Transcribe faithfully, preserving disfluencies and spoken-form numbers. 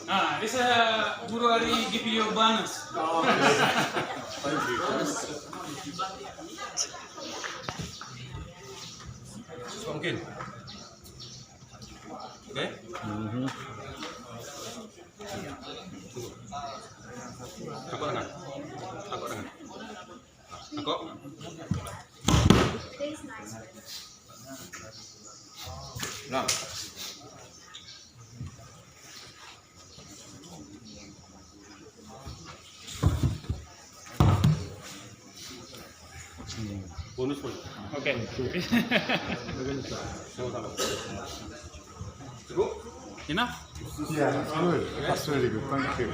Ah, this is, uh, Guru Ari give you bonus. Thank you. Mungkin. Oke. Mhm. Angkok tangan. Angkok tangan. Angkok. Nah. Bonus pun. Oke. Sama-sama. Cukup? Enough? Yeah, that's good. That's really good. Thank you.